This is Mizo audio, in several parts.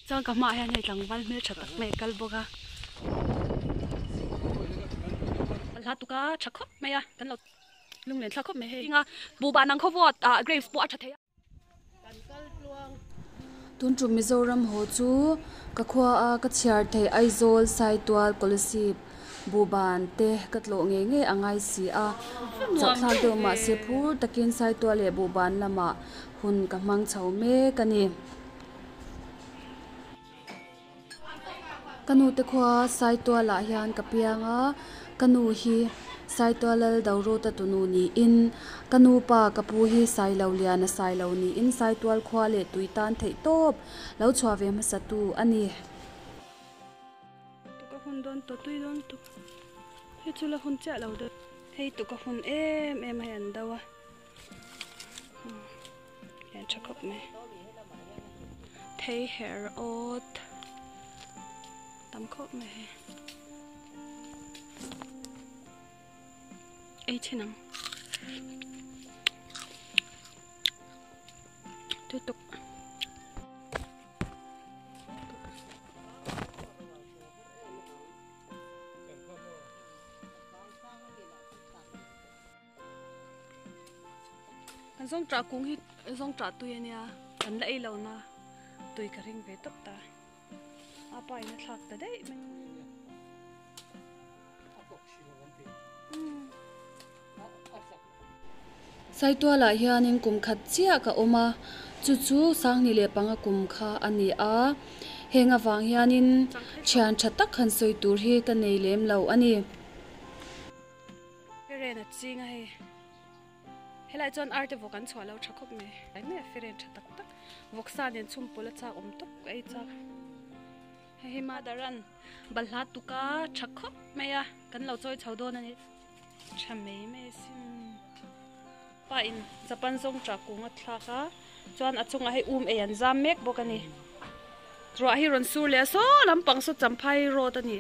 Chuan ka hmaah hian hei tlangval hmeltha tak mai a kal bawk a. Hla tuka tha khawp mai a kan lo lunglen thlak khawp mai hei a buhban ang khaw vawt ah grapes pawh a tha thei a. Tun tum Mizoram haw chu ka khua a ka chhiar theih Aizawl, Saitual, Kolasib, Buhban te ka tlawh ngei ngei a ngai si a, chauhthlak deuh mahse phur takin Saitual leh Buhban lamah hun ka hmang chho mek a ni. Ka nu te khua Saitual ah hian ka piang a, ka nu hi Saitual lal Dorota tunu niin ka nu pa ka pu hi Sailo Liana Sailo niin Saitual khua leh tui tan theih tawp lo chhuah ve hmasa tu a ni. Tuk a hun dawn tawh tui dawn tuk hei chu la hun chiah lo deuh hei tuk a hun em em hei an do a. Lian tha khawp mai thei her awt tam khawp mai hei ei thin ang tui tuk. Kan zawng ṭah kung hi zawng ṭah tui a nia kan la ei lo na tui ka ring ve tawp ta a pa in a thlak ta daih mai. Saitualah hianin kum khat chiah ka awm a, chu chu Sangni leh panga kum kha a ni a, heng avang hianin thian tha tak han sawi tur hi ka nei lem lo a ni. Firen a ching a hei helai chuan arte vawk an chhuah lo tha khawp mai ai mai a firen tha tak tak vawksa nen chhum pawlh a chak awm tawp ka ei chak hei hi mother an balhla tuka tha khawp mai a kan lo chawi chho dawn a ni tha mai mai asin pa in japan zawng tah kung a thlak a chuan a chungah hei um ei an zam mek bawk a ni ruah hi rawn sur leh a saw lampang saw champhai road a ni.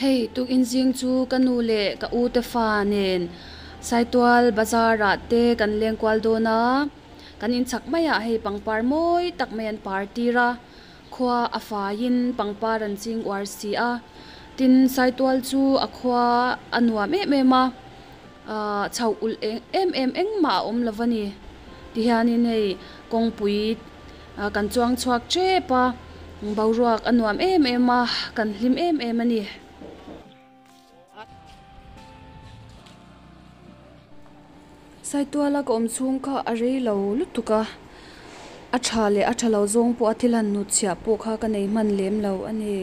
Hei tukin zing chu ka nu leh ka u te fa nen Saitual bazar ah te kan leng kual dawn a, kan inchhak maiah hei pangpar mawi tak mai an par tir a, khua a faiin pangpar an ching uar si a, tin Saitual chu a khua a nuam em em a, ah chhoh ulh em em engmah a awm lo va ni, tihianin hei kawngpui Kan chuang chhuak tep a, boruak a nuam em em a, kan hlim em em a ni. Saituala ka awm chhung kha a rei lo lutuk a, a tha leh a tha lo zawng pawh a thil han hnutchhiah pawh kha ka nei hman lem lo a ni.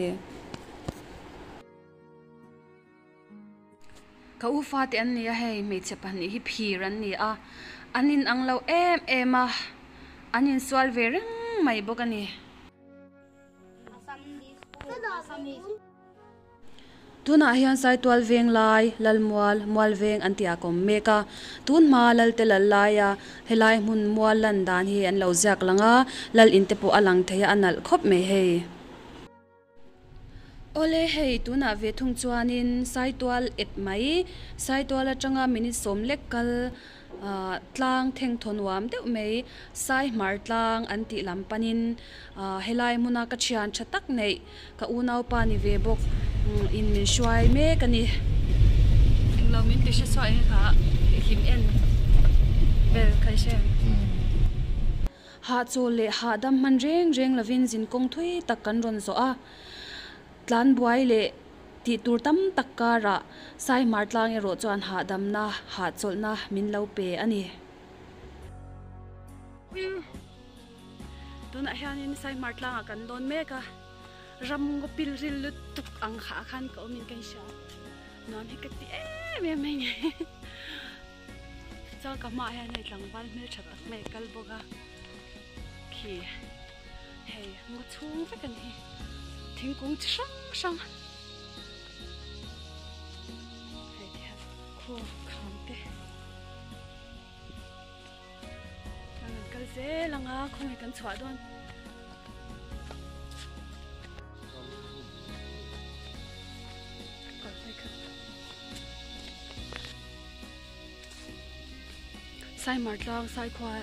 Ka u fate an ni a hei hmeichhe pahnih hi phir an ni a an in ang lo em em a an insual ve reng mai bawk a ni. Tunah hian Saitual veng lai Lalmual Mual veng an tih ah ka awm mek a tun hma Lalte lal laia helai hmun mual lan dan hi an lo ziak lang a lal in te pawh a lang thei a a nalh khawp mai hei. Awle hei tunah ve thung chuanin Saitual ep mai, Saitual atanga minute sawm lek kal ah tlang thengthaw nuam deuh mai, Saihmar tlang an tih lam panin ah helai hmuna ka thian tha tak neih ka unaupa ni ve bawk in min hruai mek a ni. Englo min ti hre chhuah eng kha hlim en vel kha i hre em? Hahchawl leh hahdam hman reng reng lovin zinkawng thui tak kan rawn zawh a, tlanbuai leh tih tur tam tak karah Saihmar tlang erawh chuan hahdamna, hahchawlhna min lo pe a ni. Tunah hianin Saihmar tlangah kan dawn mek a, ram ngaw pil ril lutuk ang kha khan ka awmin ka inhria a, nuam hi ka ti em em mai ni. Chuan ka hmaah hian hei tlangval hmeltha tak mai a kal bawk a khi hei ngaw chhung vek a ni hi thingkung chi hrang hrang hei ti hian khu kham te chuan an kal zel ang a khawnge kan chhuah dawn. Saimar tlang Saikhua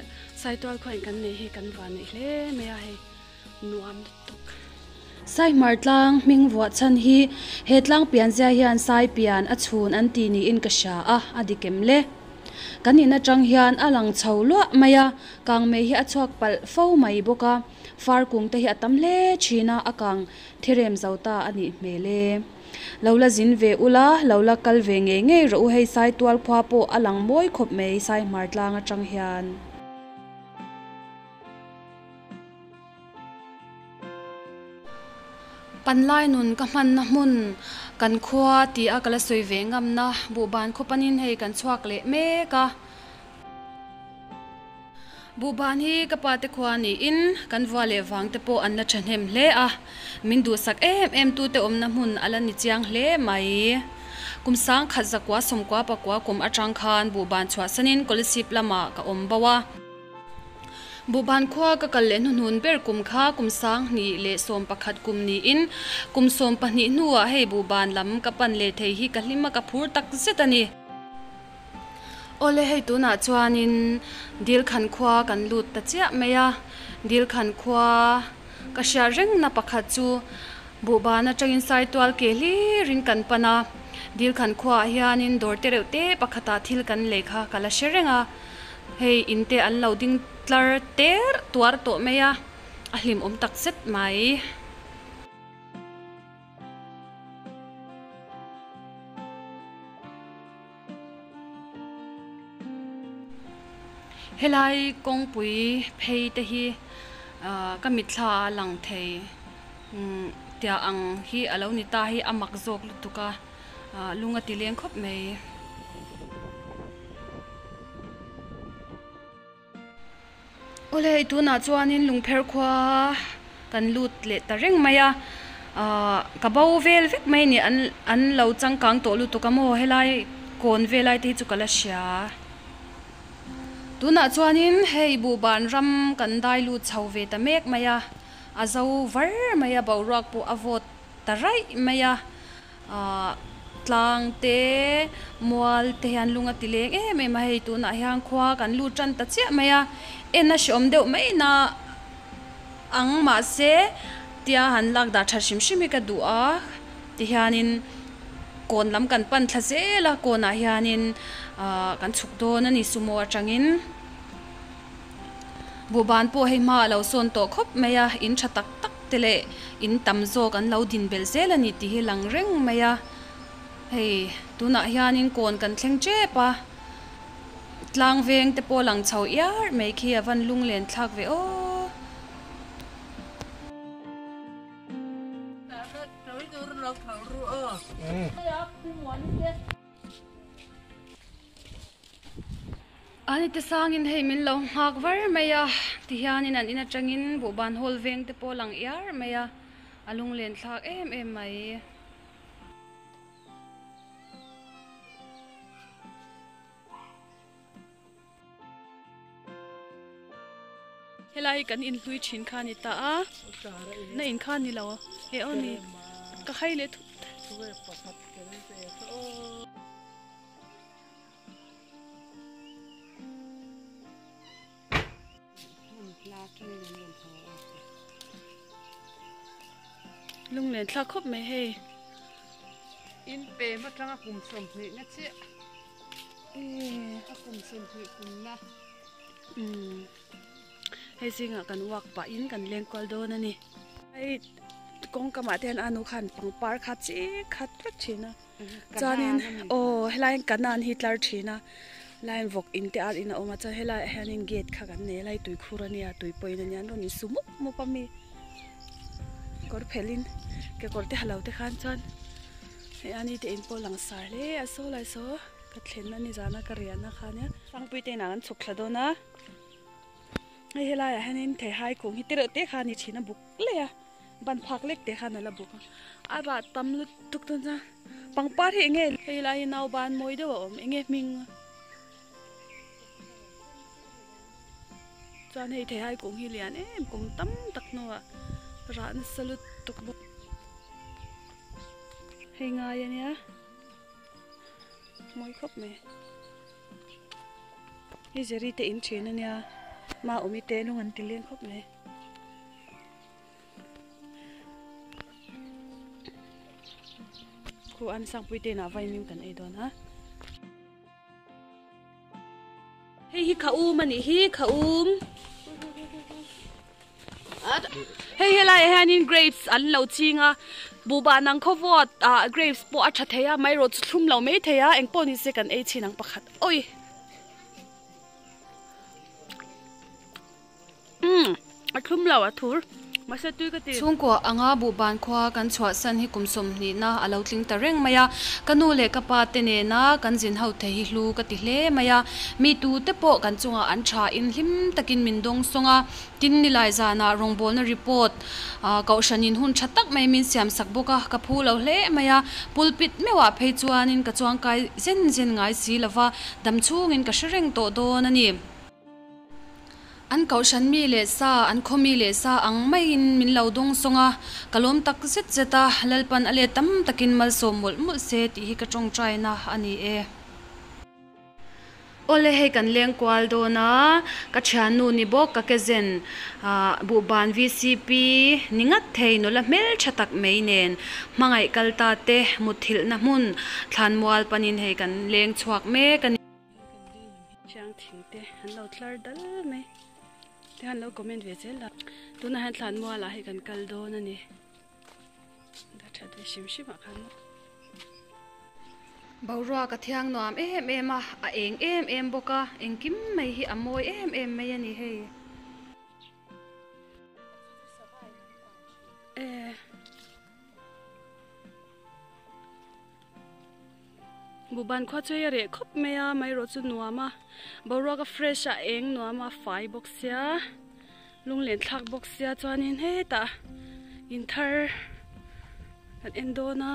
Saitual khuain kan nei hi kan van neih hle mai a hei. Nuam lutuk. Saihmar tlang hming vuah chhan hi he tlang pian zia hian sai pian a chhun an ti niin ka hria a, a dik em le? Kan in atang hian a lang chho luah mai a, kangmei hi a chhuak palh fo mai bawk a, far kung te hi a tam hle thin a, a kang thirem zo ta a nih hmel e. Lo la zin ve ula, lo la kal ve ngei ngei rawh u hei Saitual khua pawh a lang mawi khawp mai Saihmar tlang atang hian. Panlai nun ka hmanna hmun kan khua ti a ka la sawi ve ngamna buhban khaw panin hei kan chhuak leh mek a. Buhban hi ka pa te khua niin kan vua leh vang te pawh an la thahnem hle a, min duhsak em em tu te awmna hmun a la ni chiang hle mai. Kum sang khat zakua sawmkua pakua kum atang khan buhban chhuahsanin Kolasib lamah ka awm bo a. Buhban khua ka kal leh hnuhnun ber kum kha kum 20 11 kum niin kum 12 hnuah hei buhban lam ka pan leh thei hi ka hlim a ka phur tak zet a ni. Awle hei tunah chuanin Dilkhan khua kan lut ta chiah mai a, Dilkhan khua ka hriat rengna pakhat chu buhban atangin Saitual ke hlirin kan pan a, Dilkhan khuaah hianin dawr te reuh te pakhatah thil kan lei kha ka la hre reng a. Hei in te an lo ding tlar ter tuar tawh mai a, a hlimawm tak zet mai. Helai kawngpui phei te hi ah ka mitthla a lang thei tiah ang hi a lo ni ta hi a mak zawk lutuk a. Lung a ti leng khawp mai. Awle hei tunah chuanin Lungpher khua kan lut leh ta reng mai a, ahh ka bo vel vek mai a ni an an lo changkang tawh lutuk a maw helai kawn velai te hi chu ka la hria. Tunah chuanin hei buhban ram kan dai lut chho ve ta mek mai a, a zo var mai a boruak pawh a vawt ta raih mai a. Ahh tlang te mual te hian lung a ti leng em em a hei tunah hian khua kan lut tan ta chiah mai a en a hreawm deuh mai na ang mahse tia han lak dah tha hrim hrim hi ka duh a tihianin kawn lam kan pan thla zel a kawnah hianin ahh kan chhuk dawn a ni sumo atangin buhban pawh hei hma a lo sawn tawh khawp mai a in tha tak tak te leh in tam zawk an lo din belh zel a ni tih hi lang reng mai a hei tunah hianin kawn kan thleng tep a tlang veng te pawh lang chho iar mai khi a van lung len thlak ve aw. Ani te sangin hei min lo nghak var mai a tihianin an in atangin buhban hall veng te pawh a lang iar mai a a lunglen thlak em em mai. Helai hi kan inhlui thin kha a ni ta a na in kha a ni lo e aw ni ka hai leh thut. Lunglen thlak khawp mai hei. In pem atanga kum 20 na chiah. A kum 20 kum na. Hei zingah kan walk pah in kan leng kual dawn a ni. Hei kawng kamah te hian anu khan pangpar kha chi khat vek thin a. Chuanin aw helai hian kanan hi tlar thin a helai hian vawk in te ar in a awm a chuan helaiah hianin gate kha kan nei a helai tuikhur a nia tui pawhin a nia an rawn insu mup mup a mi kawr phelhin kekawr te ha lo te khan chuan hei ani te in pawh langsar hle a saw lai saw ka thlen a ni zana ka riahna kha nia Sangpui te inah kan chhuk thla dawn a hei helaiah hianin theihai kung hi tereuh te kha a ni thin a buk leh a. Ban phak lek te khan a la buk a, a rah tam lutuk dawn chuan pangpar hi enge hei lai hi nau ban mawi deuh a awm enge hming chuan hei theihai kung hi lian em kum tam tak hnuah rah nasa lutuk bawk hei ngai ania mawi khawp mai hei zeri te in thin ania maumi te lung an ti leng khawp mai. Khu an sangpui te inah vaimim kan ei dawn a. Hei hi kha um a nih hi kha um. Hei helai ah hianin grapes an lo ching a buhban ang khaw vawt ah grapes pawh a tha thei a amaherawh chu thlum lo mai thei a engpawh ni se kan ei chhin ang pakhat awi. Umm a thlum lo a thur mahse tui ka ti. Chhungkua anga buhban khua kan chhuahsan hi kum sawmhnihna a lo tling ta reng mai a, ka nu leh ka pa te nena kan zin ho thei hi hlu ka ti hle mai a, mi tute pawh kan chungah an tha in hlim takin min dawng sawng a, tin nilai zanah rawngbawlna report kohhranin hun tha tak mai min siam sak bawk a, ka phu lo hle mai a, pulpit meuhah phei chuanin ka chuangkai zen zen ngai si lova, dam chhungin ka hre reng tawh dawn a ni. An kohhran mi leh sa, an khaw mi leh sa ang maiin min lo dawng sawng a, ka lawm tak zet zet a, Lalpan a let tam takin malsawm mawlh mawlh se tih hi ka tawngtaina a ni e. Awle hei kan leng kual dawn a, ka thiannu ni bawk ka kezen buhban vcp ni ngat thei nula hmeltha tak mai nen hmangaih kal ta te mutthilhna hmun thlanmual panin hei kan leng chhuak mek a ni. Chiang thing te an lo tlar dal mai te han lo comment ve zel a tunah hian thlan mual ah hei kan kal dawn a ni da that ve hrim hrim ah khan Boruak a thiang nuam em em a a eng em em bawk a engkim mai hi a mawi em em mai a ni hei. Buhban khua chu hei a reh khawp mai a amaherawh chu nuam a boruak a fresh a eng nuam a fai bawk sia lunglen thlak bawk sia chuanin hetah in thar kan en dawn a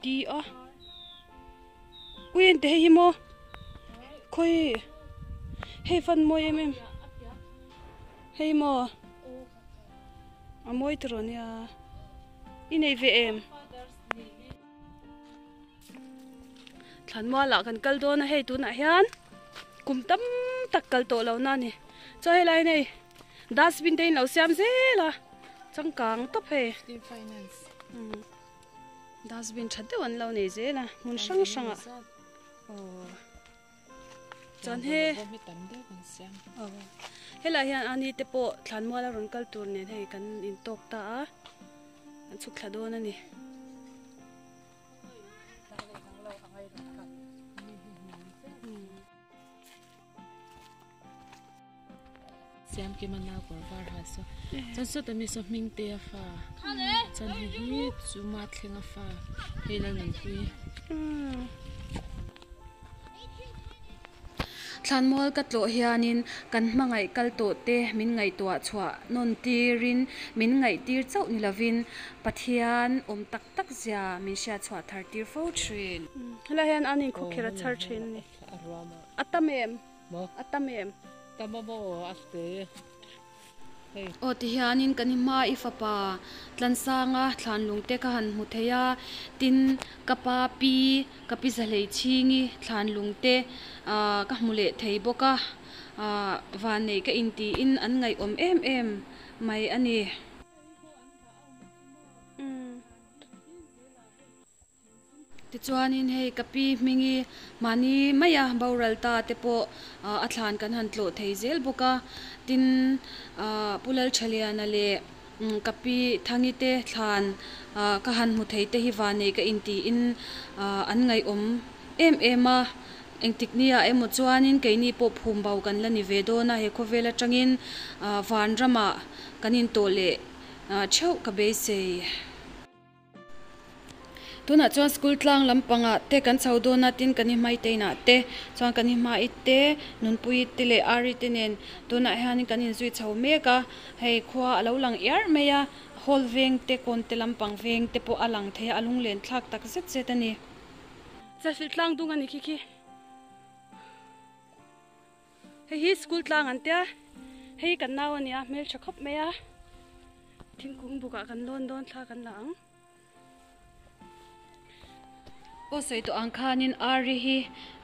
di a ui ente hei hi maw khawi hei fan mawi em em hei maw. A mawi tawh nia i nei ve em thlanmual ah kan kal dawn a hei tunah hian kum tam tak kal tawh lo na a ni chuan helai hian hei dustbin te in lo siam zel a changkang tawp hei dustbin tha deuh an lo nei zel a hmun hrang hrang ah aw. Chuan he helai hian ani te pawh thlanmual a rawn kal tur nen hei kan intawk ta a an chhuk thla dawn a ni. Siamkima nau kawr var ha saw chuan sawta mi saw hming te a fa chuan hei hi chuma thleng a fa hei la nunpui. Thlanmual ka tlawh hianin kan hmangaih kal tawh te min ngaihtuah chhuah nawn tirin min ngaihtir chauh ni lovin Pathian awm tak tak zia min hriat chhuah thar tir fo thin. Helai hian an inkhawkherh a chhar thin a ni. A tam em? A tam em? Tam a maw a te hei. Aw tihianin kan i hma i fapa Tlansanga thlanlung te ka han hmu thei a, tin ka pa pi ka pi Zahlei Chhingi thlanlung te ka hmu leh thei bawk a, vannei ka intiin an ngaihawm em em mai a ni. Tichuanin hei ka pi hmingi mahni maia boral ta te pawh a thlan kan han tlawh thei zel bawk a, tin Pu Lalthaliana leh ka pi Thangi te thlan ka han hmu thei te hi vanei ka intiin an ngaihawm em em a, engtik nia emaw chuanin keini pawh phum bo kan la ni ve dawn a, he khawvel atangin vanramah kan intawh leh theuh ka beisei. Tunah chuan school tlang lampangah te kan chho dawn a tin kan i hmai te inah te chuan kan i hmai te nunpui te leh ari te nen tunah hianin kan inzui chho mek a hei khua a lo lang iarh mai a hall veng te kawn te lampang veng te pawh a lang thei a a lunglen thlak tak zet zet a ni. Chahhlih tlang dung a ni khi khi. Hei hi school tlang an tia hei kan nau a nia hmeltha khawp mai a thingkung bukah kan lawn dawn thla kan la ang. Aw sawi tawh ang khanin Ari hi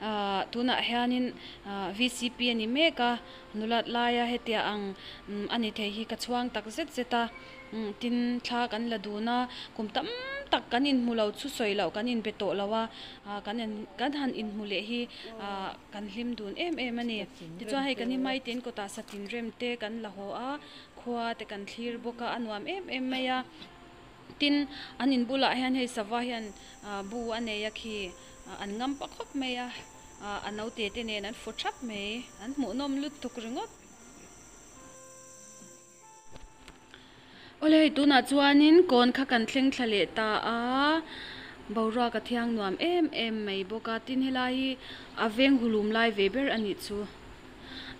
ah tunah hianin ah vcp a ni mek a nulat laia hetia ang a ni thei hi ka chhuang tak zet zet a. Tin, thla kan la dun a, kum tam tak kan inhmu lo chu sawi loh kan inbe tawh lo a, kan kan han inhmu leh hi kan hlim dun em em a ni. Tichuan hei kan i hmai tin kawtah satin rem te kan la haw a, khua te kan thlir bawk a, a nuam em em mai a. Tin, an in bulah hian hei sava hian bu a nei a khi an ngam pa khawp mai a, a naute te nen an fu thap mai, an hmuhnawm lutuk ringawt. Awle hei tunah chuanin kawn kha kan thleng thla leh ta a, boruak a thiang nuam em em mai bawk a, tin helai hi a veng hulum lai ve ber a nih chu.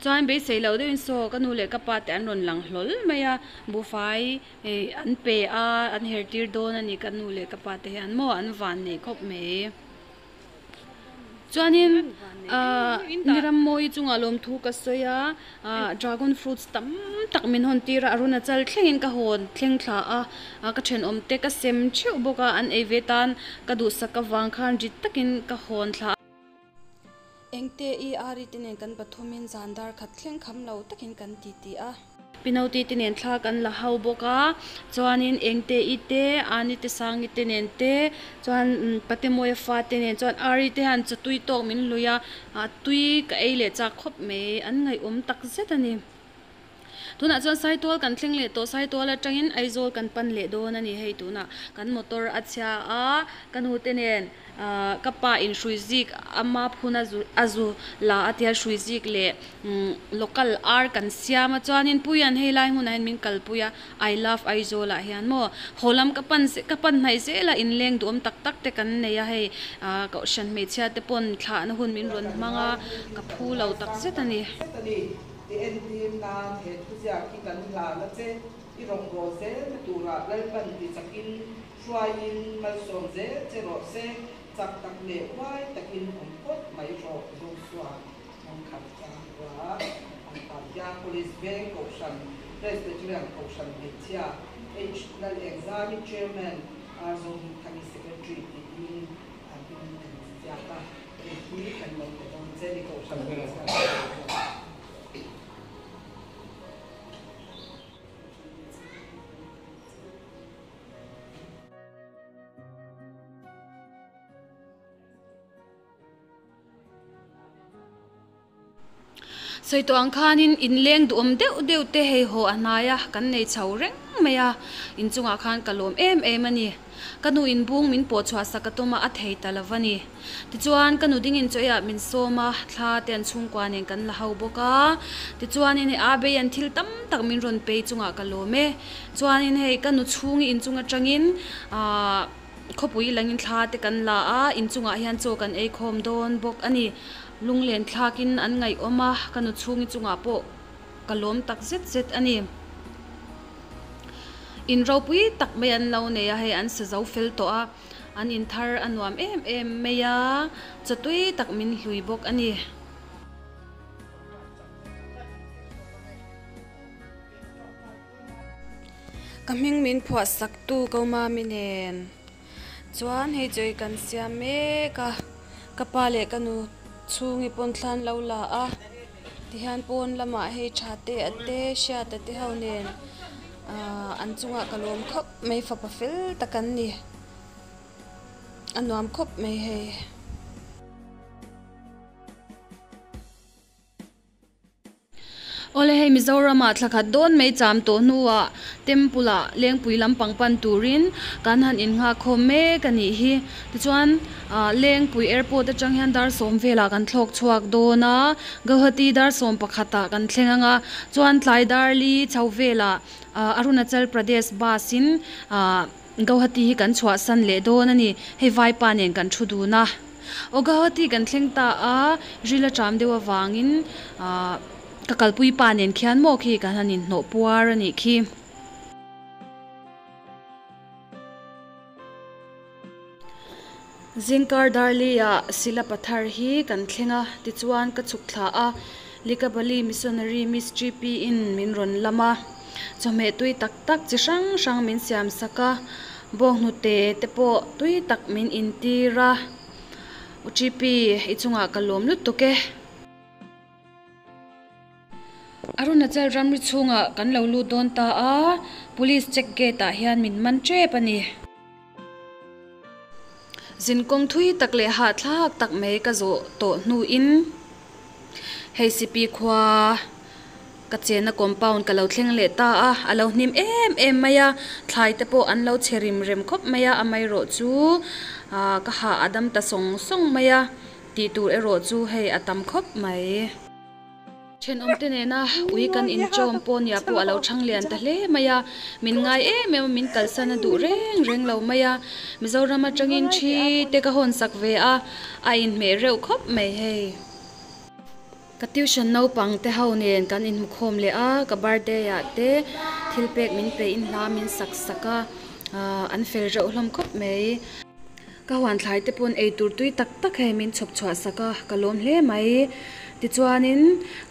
Chuan beisei loh deuhin saw ka nu leh ka pa te an rawn lang hlawl mai a, buhfai an pe a, an her tir dawn a ni ka nu leh ka pa te hian maw an van nei khawp mai. Chuanin ahh Nirammawi chungah lawmthu ka sawi a, ahh dragon fruits tam tak min hawn tir a, Arunachal thlengin ka hawn thleng thla a, ka thenawm te ka sem theuh bawk a, an ei ve tan ka duhsak avang khan rit takin ka hawn thla a. Engte i Ari te nen kan pathumin zan dar khat thleng kham lo takin kan ti ti a. Pinoti te nen thla kan la ho bawk a, chuanin Engte i te, Ani te Sangi te nen te, chuan Patemawia fa te nen chuan Ari te hian chaw tui tawk min hlui a, tui ka ei leh chak khawp mai, an ngaihawm tak zet a ni. Tunah chuan Saitual kan thleng leh tawh, Saitual atangin Aizawl kan pan leh dawn a ni hei tunah kan motor a chhia a, ka nu te nen ahh ka pa in hrui zik ama phun a zu a zu la a tia hrui zik leh local ar kan siam a chuanin Puia'n hei lai hmunah hian min kalpui a I love Aizawl ah hian maw haw lam ka pan ka pan hnaih zel a inleng duhawm tak tak te kan nei a hei ahh kohhran hmeichhia te pawn thlahna hun min rawn hmang a ka phu lo tak zet a ni. Ti entir nan he thuziak hi kan hlan a che, i rawngbâwl zelna turah Lalpan ti chakin hruaiin malsawm zel che rawh se, chak tak leh huai takin awm phawt mai rawh Joshua Mangkhat Changkua an hian Police Veng Kohhran Presbyterian Kohhran Hmeichhia H Lalengzami Chairman R Zohmingthangi Secretary tiin an hming kan ziak a. Hei hi kan lo pe dawn che ni Kohhran Hmeichhia te. Sawi tawh ang khanin inleng duhawm deuh deuh te hei haw a hnai a, kan nei chho reng mai a, inchungah khan ka lawm em em a ni. Ka nu inbung min pawh chhuah sak a tum a, a thei ta lo va ni. Tichuan, ka nu dingin chaw eiah min sawm a, thla te an chhungkua nen kan la ho bawk a. Tichuanin hei Abei an thil tam tak min rawn pei chungah ka lawm e. Chuanin hei ka nu chhungi inchung atangin aah khawpui langin thla te kan la a, inchungah hian chaw kan ei khawm dawn bawk a ni. Lunglen thlakin an ngaihawm a, ka nu chhungi chungah pawh ka lawm tak zet zet a ni. In ropui tak mai an lo nei a, hei an sa zo fel tawh a. An in thar a nuam em em mai a, chaw tui tak min hlui bawk a ni. Ka hming min phuah sak tu ko mami nen chuan hei chaw hi kan siam mek a, ka pa leh ka nu chhungi pawn thla an lo la a, tihian pawn lamah hei tha te a te hriata te ho nen Ahh an chungah ka lawm khawp mai fapa fel tak an ni a nuam khawp mai hei. Awle hei Mizoram ah thla khat dawn mai cham tawh hnuah temple ah lengpui lampang pan turin kan han innghak khawm mek a nih hi tichuan ah lengpui airport atang hian dar sawm velah kan thlawk chhuak dawn a Guwahati dar 11 ah kan thleng ang a chuan tlai dar li chho velah ah Arunachal Pradesh bus in ah Guwahati hi kan chhuahsan leh dawn a ni hei vaipa nen kan thu dun a aw Guwahati kan thleng ta a ril a ṭam deuh avangin ah ka kalpui pa nen khian maw khi kan han inhnawh puar a nih khi. Zingkar Darli-ah Sila Pathar hi kan thleng a, tichuan ka chhuk thla a, Likabali Missionary Miss GP-in min rawn lam a, chawhmeh tui tak tak chi hrang hrang min siam sak a, bawnghnute te pawh tui tak min intir a, U GP, i chungah ka lawm lutuk e. Arunachal ramri chhungah kan lo lut dawn ta a, police check gate ah hian min man tep a ni. Zinkawng thui tak leh hahthlak tak mai ka zawh tawh hnuin hei sipi khua ka chenna compound ka lo thleng leh ta a, a lo hnim em em mai a, thlai te pawh an lo chhe rim rem khawp mai a, amaherawh chu ah ka hah a dam ta sawng sawng mai a, tih tur erawh chu hei a tam khawp mai. Thenawm te nena ui kan inchawm pawh nia pawh a lo thang lian ta hle mai a, min ngai em em a, min kalsan a duh reng reng lo mai a, Mizoram atangin thi te ka hawn sak ve a, a inhmeh reuh khawp mai hei. Ka tuition naupang te ho nen kan inhmukhawm leh a, ka birthday ah te thil pek min pe in hla min sak sak a, an fel reuh hlawm khawp mai. Ka huan thlai te pawn ei tur tui tak tak hei min chhawp chhuah sak a, ka lawm hle mai. Tichuanin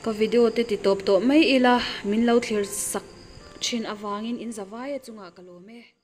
ka video te ti tawp tawh mai ila, min lo thlir sak thin avangin in za vai a chungah ka lawm e.